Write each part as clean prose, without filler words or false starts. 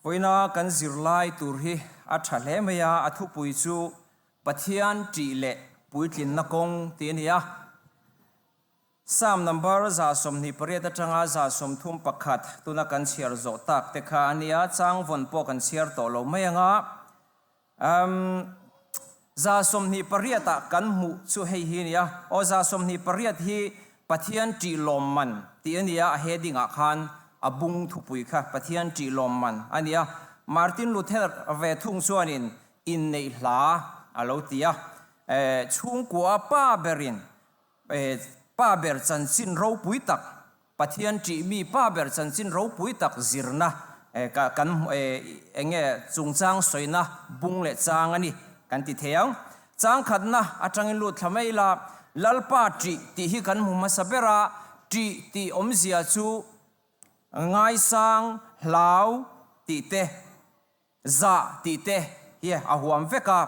Vawiina kan zirlai tur hi a tha hle mai a, a thupui chu Pathian ṭih leh puitlinna kawng tih a ni a. Psalm number 28 atanga 31 tuna kan chhiar zawh tak te kha a nia, changvawn pawh kan chhiar tawh lo mai ang a. Umm 28 ah kan hmuh chu hei hi a ni a, aw 28 hi Pathian ṭih lawmman tih a ni a, a heading ah khan a bung thupui kha Pathian ṭih lawmman a ni a. Martin Luther ve thung chuanin inneih hla a lo ti a, chhungkua pa berin pa ber chanchin ropui tak Pathian ṭih mi pa ber chanchin ropui tak zirna kan eng nge chungchang sawina bung leh chang a ni kan ti thei ang. Chang khatna atangin lut thla mai ila, Lalpa ṭih tih hi kan hmu hmasa ber a, ṭih tih awmzia chu ngaisang, hlau tih te, Zah tih te hi a huam vek a,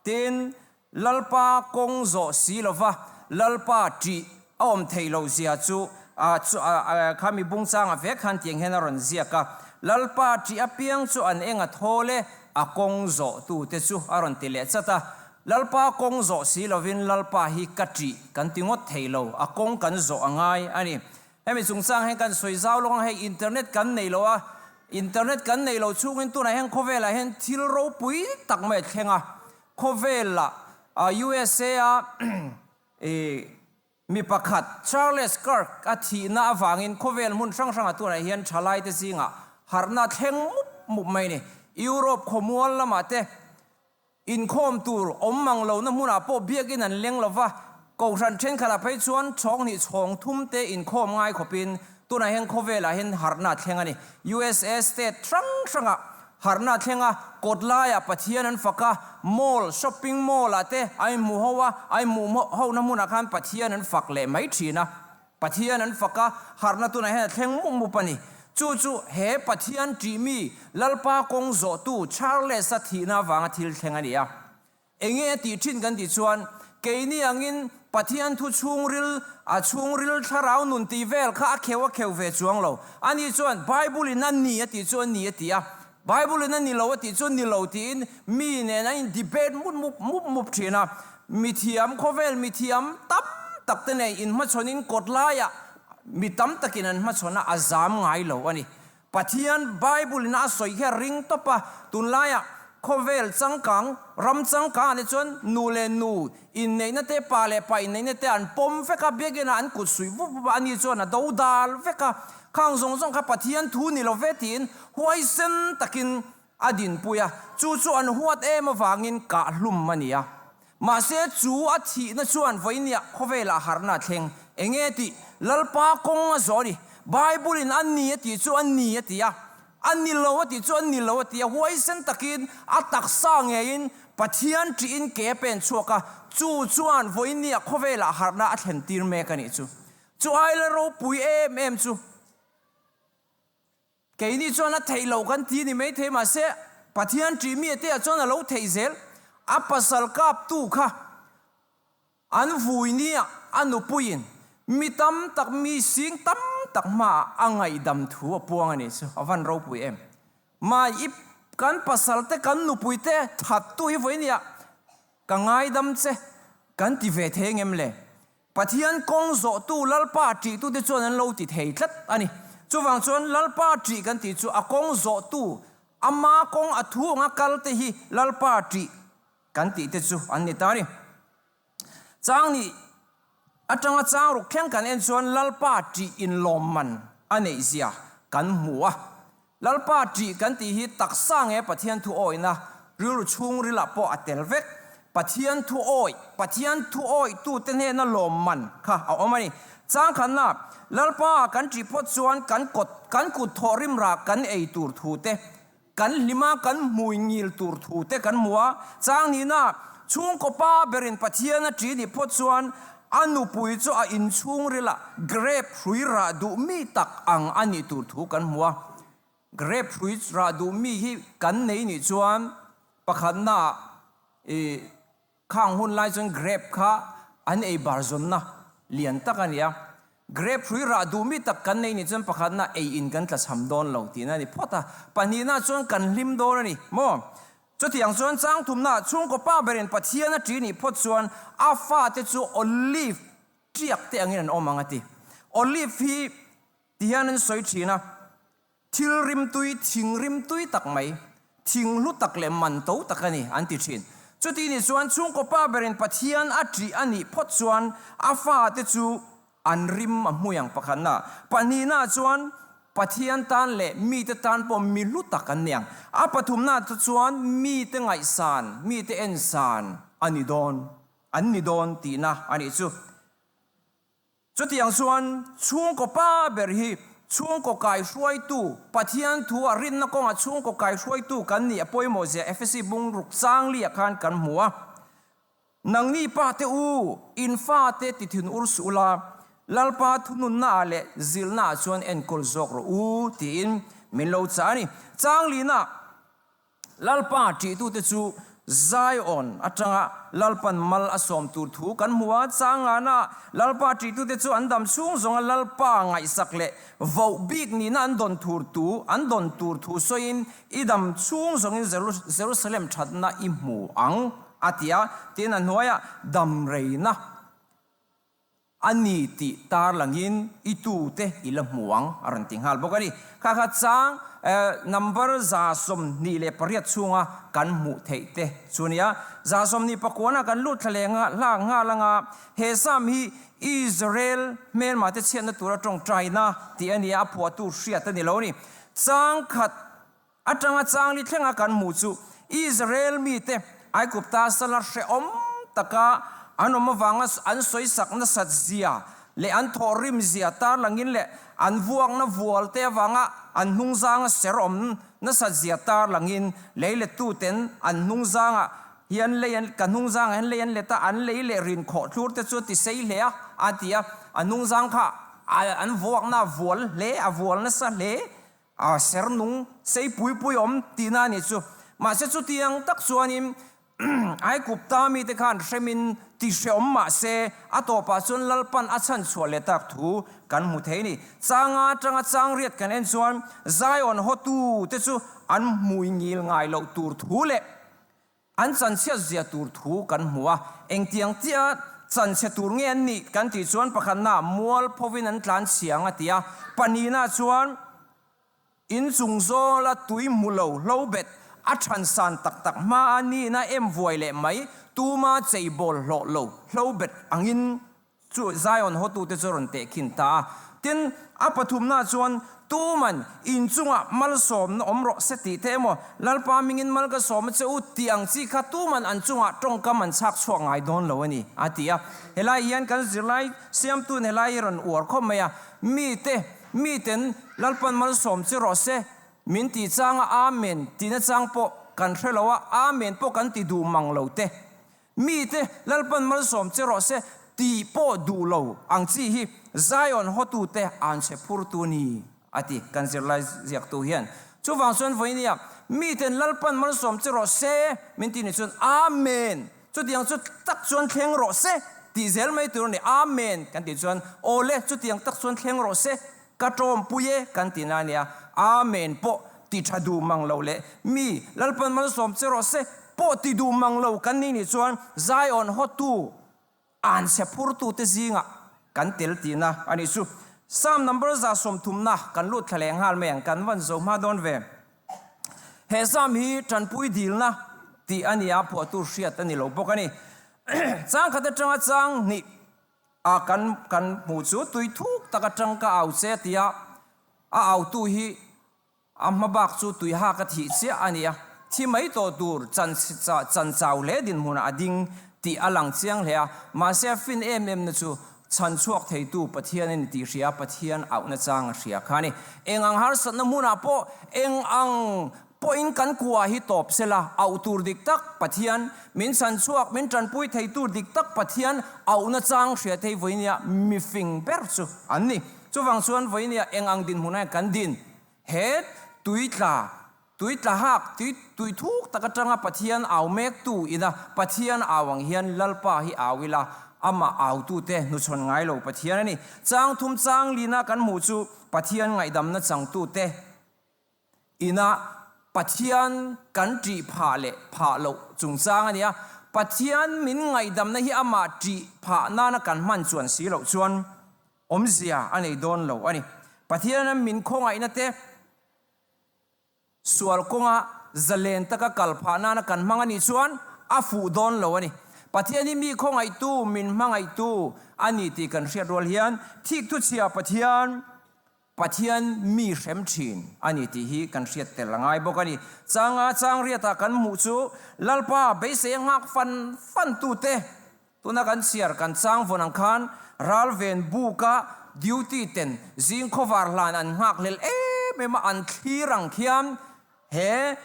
tin, Lalpa kawng zawh si lova Lalpa ṭih a awm theih loh zia chu kha mi bungchanga vek khan tiang hian a rawn ziak a, Lalpa ṭih apiang chu an eng a thawl e, a kawng zawh tu te chu a rawn ti leh chat a. Lalpa kawng zawh si lovin Lalpa hi ka ṭih kan ti ngawt thei lo, a kawng kan zawh a ngai a ni. Hemi chungchang hian kan sawi zau lawk ang, hei internet kan nei lo a, internet kan nei lo chungin tunah hian khawvelah hian thil ropui tak mai a thleng a, khawvelah USA a mi pakhat Charles Kirk a thihna avangin khawvel hmun hrang hrangah tunah hian thalaite zingah harhna a thleng mup mup mai a ni. Europe khawmual lamah te Inkhawm tur awm mang lohna hmunah pawh biakin an leng lo va, Kohhran thenkhatah phei chuan chhawng hnih chhawng thum te inkhawm ngai khawpin tunah hian khawvelah hian harhna a thleng a ni. USA state hrang hrangah harhna a thleng a, kawt laiah Pathian an fak a, mall, shopping mall ah te a inhmuh ho a, a inhmuh hona hmunah khan Pathian an fak leh mai thin a. Pathian an fak a, harhna tunah hian a thleng mup mup a ni. Chu chu he Pathian ṭih mi Lalpa kawng zawhtu Charles-a thihna avanga thil thleng a ni a. Enge a tih ṭhin kan tih chuan, keini angin Pathian thu chhungril, a chhungril thlarau nun tih vel kha a kheu a kheu ve chuang lo. Ani chuan Bible-in a ni a tih chu a ni a ti a, Bible-in a ni lo a tih chu ni lo tiin mi nen an in debate mup mup mup mup ṭhin a. Mithiam khawvel mithiam tam tak te nen inhmachhawnin kawt laiah mi tam takin an hmachhawn a, a zam ngai lo a ni. Pathian Bible in a sawi hi a ring tawp a, tunlaiah khawvel changkang, ram changkang ah te chuan nu leh nu inneihna te, pa leh pa inneihna te an pawm vek a, biakinn ah an kut suih vup vup a, ani chuan a do dal vek a, khang zawng zawng kha Pathian thu ni lo ve tiin huaisen takin A dinpui a, chu chu an huat em avangin kah hlum a ni a. Mahse, chu a thihna chuan vawinia khawvelah harhna a thleng. Enge tih? Lalpa kawng a zawh a ni. Bible-in a ni a tih chu a ni a ti a, a ni lo a tih chu a ni lo a ti a. Huaisen takin a taksa ngeiin Pathian ṭihin ke a pen chhuak a, chu chuan vawinia khawvelah harhna a thlen tir mek a nih chu. Chu aila ropui em em chu. Keini chuan a theih loh kan ti ni maithei mahse Pathian ṭih mi te ah chuan a lo theih zel. A pasal kaptu kha an vui nia a nupuiin mi tam tak mi sing tam tak hmaah a ngaihdam thu a puang a nih chu a van ropui em. Mai i kan pasal te kan nupui te thattu hi vawi nia ka ngaidam che kan ti ve thei ngem le. Pathian kawng zawhtu Lalpa ṭihtute chuan an lo ti thei tlat a ni. Chuvang chuan Lalpa ṭih kan tih chu a kawng zawhtu, ama kawng a thu anga kalte hi Lalpa ṭih kan tihte chu an ni ta a ni. Chang nih aṭanga chang ruk thleng kan en chuan Lalpa ṭih inlawmman a neihzia kan hmu a. Lalpa ṭih kan tih hi taksa nge Pathian thu awihna rilru chhungrilah pawh a tel vek. Pathian thu awih, Pathian thu awihtute hnena lawmman kha a awm a ni. Changkhanna, Lalpa kan ṭih phawt chuan kan kawt, kan kut thawh rimra kan ei tur thu te, kan hlima kan hmui ngil tur thu te kan hmu a. Changhnihna, Chhungkaw pa berin Pathian a ṭih nih phawt chuan A nupui chu a inchhungrilah grape hrui rah duh mi tak ang a nih tur thu kan hmu a. Grape hrui rah duh mi hi kan nei nih chuan pakhatnaah i khang hun lai chuan grape kha an ei bar zawnna lian tak a ni a. Grape hrui rah duh mi tak kan nei nih chuan pakhatna ei in kan tlachham dawn lo tihna a ni phawt a, pahnihna chuan kan hlim dawn a ni maw? Chutiang chuan changthumna chhungkaw pa berin Pathian a ṭi nih phawt chuan a fate chu olive ṭiak te angin an awm ang a ti. Olive hi ti hian an sawi ṭhin a, Thil rimtui, thing rimtui tak mai, thing hlu tak leh man to tak a ni, an ti thin. Chuti ni chuan chhungkaw pa berin Pathian a ṭih a nih phawt chuan a fate chu an rim a hmui ang pakhatna. Pahnihna chuan Pathian tan leh mite tan pawh mi hlu tak an ni ang. A pathumna chuan mite ngaihsan, mite ensan a ni dawn, an ni dawn tihna a nih chu. Chutiang chuan chhungkaw pa ber hi chhungkaw kaihruaitu, Pathian thu a rinna kawngah chhungkaw kaihruaitu kan nih a pawimawh zia Efesi bung ruk changli ah khan kan hmu a. Nangni pa te u, in fate ti thin ur suh ula, Lalpa thununna ah leh zilhna ah chuan enkawl zawk rawh u tiin min lo chah a ni. Changlina. Lalpa ṭihtute chu Zion aṭanga Lalpan mal a sawm tur thu kan hmu a, changana Lalpa ṭihtute chu an dam chhung zawnga Lalpa ngaihsak leh voh bik nihna an dawn tur tu an dawn tur thu sawiin i dam chhung zawngin Jerusalem ṭhatna i hmu ang a ti a, tin a hnuaiah dam reina A ni tih tar langin i tute i la hmu ang a rawn ti nghal bawk a ni. Kha kha chang number 28 chhunga kan hmuh theih te chu a ni a. 29 ah kan lut thla leh hlak nghal anga he Psalm hi Israel hmelma te chhiatna tura tawngtaina tih a ni a, a phuahtu hriat a ni lo a ni. Chang khat Atanga changli thlenga kan hmuh chu Israel mite Aigupta sala hrehawm taka an awm avanga an sawisak nasat zia leh an thawhrim zia tarlangin leh an vuakna vual te avanga an hnungzanga ser awm nasat zia tarlangin leilettuten an hnungzangah hian lei an ka hnungzangah hian lei an let a, an lei leh rin khawh thlur te chu a ti sei hle a a ti a, a hnungzang kha an vuakna a vual hle a vual nasa hle. A ser nung sei pui pui awm tihna a nih chu. Mahse chutiang tak chuanin Aigupta mite khan hremin ti hreawm mahse a tawpah chuan Lalpan a chhan chhuah leh tak thu kan hmu thei a ni. Changa atanga chang riat kan en chuan Zion hawtu te chu an hmui ngil ngai loh tur thu leh An chanchhiat zia tur thu kan hmu a, engtiang chiah chanchhe tur nge an nih kan tih chuan pakhatna mual phovin an tlan chhiang a ti a, pahnihna chuan inchung zawla tui hmu lo hlo bet a than san tak tak hma a nihna em vuai leh mai tuma cheibawl hlawh lo hlo bet angin Chu Zion hotute chu rawn tehkhin ta a. Tin, a pathumna chuan, Tuman in chungah malsawmna awm rawh se tih te emaw, Lalpa mingin mal ka sawm a che u tih ang chi kha tuman an chungah tawngkam an chhak chhuak ngai dawn lo a ni, a ti a. Helai hian kan zirlai siamtu'n helai hi rawn uar khawp mai a, Mite, miten Lalpan malsawm che rawh se min tih changa Amen tihna chang pawh kan hre lo a, Amen pawh kan ti duh mang lo te. Mite Lalpan malsawm che rawh se tih pawh duh lo ang chi hi Zion hawtute an chhe phurtu ni, a ti kan zirlai ziaktu hian. Chuvang chuan vawinia miten Lalpan malsawm che rawh se min tih ni chuan Amen! Chutiang chu tak chuan thleng rawh se tih zel mai tur a ni. Amen kan tih chuan Awle chutiang tak chuan thleng rawh se Ka tawmpui e kan ti na nia, Amen pawh ti tha duh mang lo leh mi Lalpan malsawm che rawh se pawh ti duh mang lo kan nih nih chuan Zion hawtu an chhe phurtu te zingah kan tel tihna a nih chu. Psalm number 130 kan lut thla leh nghal mai ang kan van zo hma dawn ve. He Psalm hi tanpui dilna tih a ni a, phuahtu hriat a ni lo bawk a ni. Chang khat atanga chang hnih A kan kan hmuh chu tui thuk tak atang ka au che tia a autu hi a hma bak chu tui hak a thih chiah a ni a, thi mai tawh tur chan chan chau hle dinhmunah a ding tih a lang chiang hle a, mahse a fin em em na chu chhan chhuak theitu Pathian a ni tih hria Pathian auhna chang a hria kha a ni. Eng ang harsatna hmunah pawh eng ang Pawhin kan kua hi tawp sela, auh tur dik tak Pathian, min chhan chhuak, min tanpui thei tur dik tak Pathian auhna chang hria thei vawinia mifing ber chu an ni. Chuvang chuan vawinia eng ang dinhmun ah kan din? He tui tla, tui tla hak, tui tui thuk tak atanga Pathian au mektu ina Pathian au ang hian Lalpa hi au ila. Amah autute hnuchhawn ngai lo Pathian a ni. Chang thum chang lina kan hmuh chu Pathian ngaihdamna changtute ina Pathian kan ṭih phah leh phah loh chungchang a ni a. Pathian min ngaihdamna hi amah ṭih phah nana kan hman chuan si loh chuan awmzia a nei dawn lo a ni. Pathian min khawngaihna te Sual kawnga zalen taka kal phah nana kan hmang a nih chuan a fuh dawn lo a ni. Pathian hi mi khawngaihtu, min hmangaihtu a ni tih kan hriat rual hian thik thuchhia Pathian, Pathian mi hrem thin a ni tih hi kan hriat tel a ngai bawk a ni. Changa changriatah kan hmuh chu Lalpa beisei a nghak fan fan tute Tuna kan chhiar kan chang vawn ang khan ralven buka duty ten zing khawvar hlan an nghak hlel em em a, an thlir ang khian he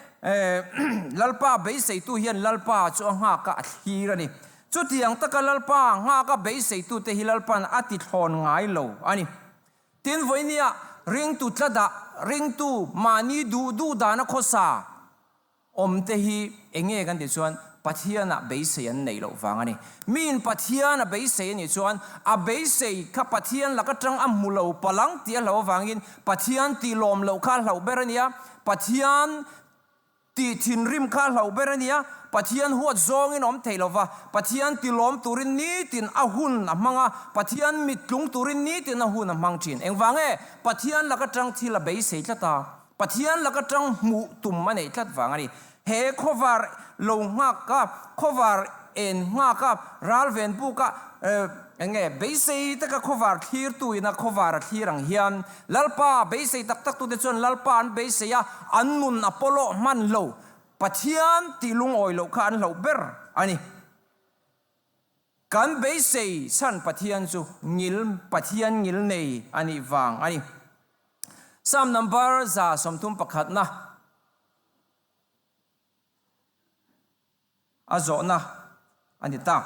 Lalpa beiseitu hian Lalpa chu a nghak a, a thlir a ni. Chutiang taka Lalpa nghak a beiseitute hi Lalpa'n a ti thlawn ngai lo a ni. Tin, vawinia ringtu tladah ringtu mahni duh duh dana khawsa Awmte hi eng nge kan tih chuan Pathianah beisei an neih loh vang a ni. Miin Pathian a beisei a nih chuan a beisei kha Pathian lak atang a hmu lo palang tih a hlauh avangin Pathian tih lawm loh kha a hlauh ber a ni a, Pathian tih thinrim kha a hlauh ber a ni a, Pathian huat zawngin a awm thei lo va, Pathian ti lawm turin nitin a hun a hmang a, Pathian mit tlung turin nitin a hun a hmang thin. Engvang nge? Pathian lak atang thil a beisei tlat a. Pathian laka tang hmuh tum a neih tlat vang a ni. He khawvar lo nghak a, khawvar en nghak a, ral ven buk a, eng nge, beisei taka khawvar thlirtu ina khawvar a thlir ang hian Lalpa beisei tak tak tute chuan Lalpa an beisei a, an nun a pawlawh hman lo. Pathian tih lungawi loh kha an hlauh ber a ni. Kan beisei chhan Pathian chu ngil Pathian ngil nei a nih vang a ni. Psalm number 30 pakhatna a zawhna a ni ta.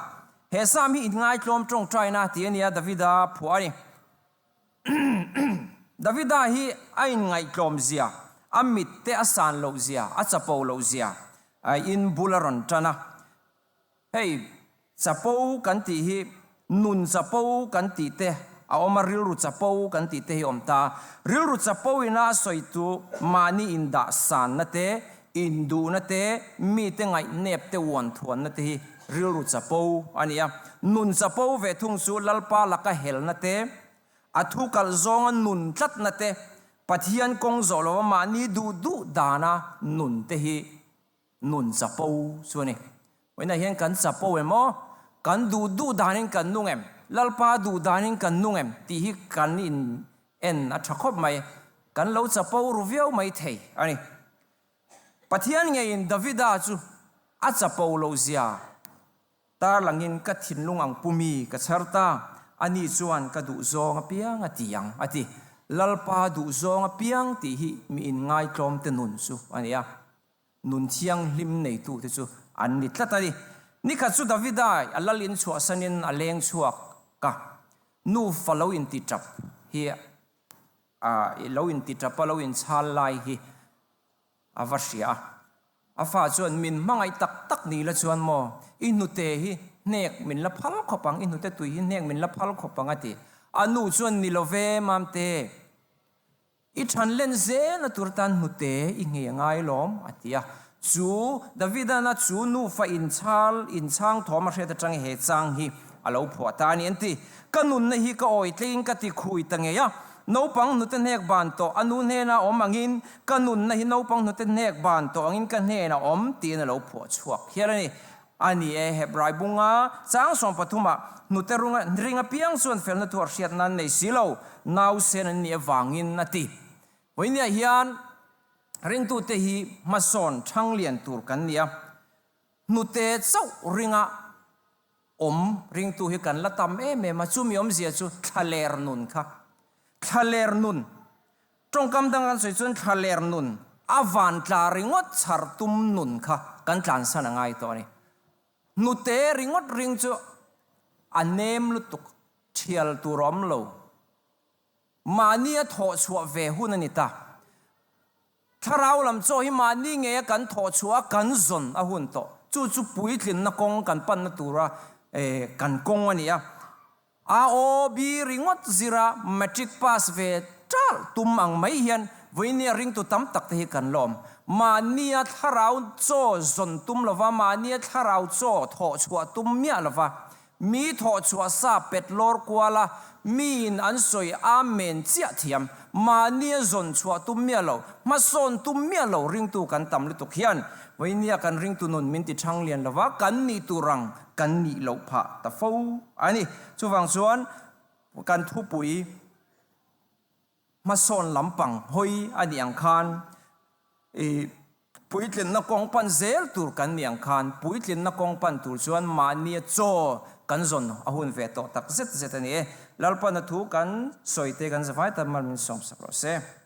He Psalm hi inngaitlawm tawngtaina tih a nia Davida phuah a ni. Davida hi a inngaihtlawm zia, a mit te a san loh zia, a chapo loh zia in bul a rawn tan a. Hei, chapo kan tih hi nun chapo kan tih te a awm a, rilru chapo kan tih te hi a awm ta. Rilru chapo ina a sawi chu mahni indah sanna te, induhna te, mite ngaihnep te uan thuanna te hi rilru chapo a ni a. Nun chapo ve thung chu Lalpa laka helna te, a thu kalh zawnga nun tlatna te, Pathian kawng zawh lova mahni duh duh dana nun te hi Nun chapo chu a ni. Vawiinah hian kan chapo em aw? Kan duh duh danin kan nung em? Lalpa duh danin kan nung em? Tih hi kan in en a tha khawp mai. Kan lo chapo ru viau mai thei a ni. Pathian ngeiin Davida chu a chapo loh zia Tarlangin ka thinlung ang pumi ka chhar ta, ani chuan ka duhzawng apiang a ti ang, a ti. Lalpa duhzawng apiang tih hi mi inngaitlawmte nun chu a ni a, nun thianghlim neitute chu an ni tlat a ni. Nikhat chu Davida a lal in chhuahsanin a leng chhuak a, nufa lo inti tap hi a lo inti tap a, lo inchhal lai hi A va hria a. A fa chuan, Min hmangaih tak tak ni la chuan maw, i hnute hi hnek min la phal khawp ang, i hnute tui hi hnek min la phal khawp ang a ti. A nu chuan, Ni lo ve, Mamte, i than len zelna tur tan hnute i nghei a ngai lawm, a ti a. Chu Davidan-a chu nufa inchhal inchhang thawm a hriat atang he chang hi a lo phuah ta a ni an ti. Ka nunna hi ka awi tleiin ka ti khui ta ngei a, Naupang hnute hnek ban tawh a nu hnena awm angin ka nunna hi naupang hnute hnek ban tawh angin ka hnena awm tiin a lo phuah chhuak hial a ni. A ni e, Hebrai bunga chang 13 ah hnute runga ring apiang chuan felna thuah hriatna an nei si lo, nausen an nih avangin a ti. Vawinia hian ringtute hi hmasawn thanglian tur kan ni a, hnute chauh ringa Awm ringtu hi kan la tam em em a, chumi awmzia chu thlaler nun kha. Thlaler nun, tawngkam dang kan sawi chuan thlaler nun, a van tla ringawt chhar tum nun kha kan tlansan a ngai tawh a ni. Hnute ringawt ring chu a nem lutuk, thial tur a awm lo. Mahni a thawh chhuah ve hun a ni ta. Thlarau lam chaw hi mahni ngeia kan thawh chhuah a kan zawn a hun tawh. Chu chu puitlinna kawng kan panna tura kan kawng a ni a. A aw bi ringawt zira matric pass ve ṭalh tum ang mai hian vawinia ringtu tam tak te hi kan lawm. Mahnia thlarau chaw zawn tum lova, mahnia thlarau chaw thawh chhuah tum miah lova, mi thawh chhuah sa pet lawr kual a, miin an sawi amen chiah thiam, mahnia zawn chhuah tum miah lo, hmasawn tum miah lo ringtu kan tam lutuk hian vawinia kan ringtu nun min ti ṭhang lian lova, kan nih tur ang kan nih loh phah ta fo a ni. Chuvang chuan kan thupui hmasawn lampang hawi a nih ang khan i puitlinna kawng pan zel tur kan nih ang khan puitlinna kawng pan tur chuan mahnia chaw kan zawn a hun ve tawh tak zet zet a ni e. Lalpana thu kan sawi te kan zavai ta mal min sawmsak rawh se.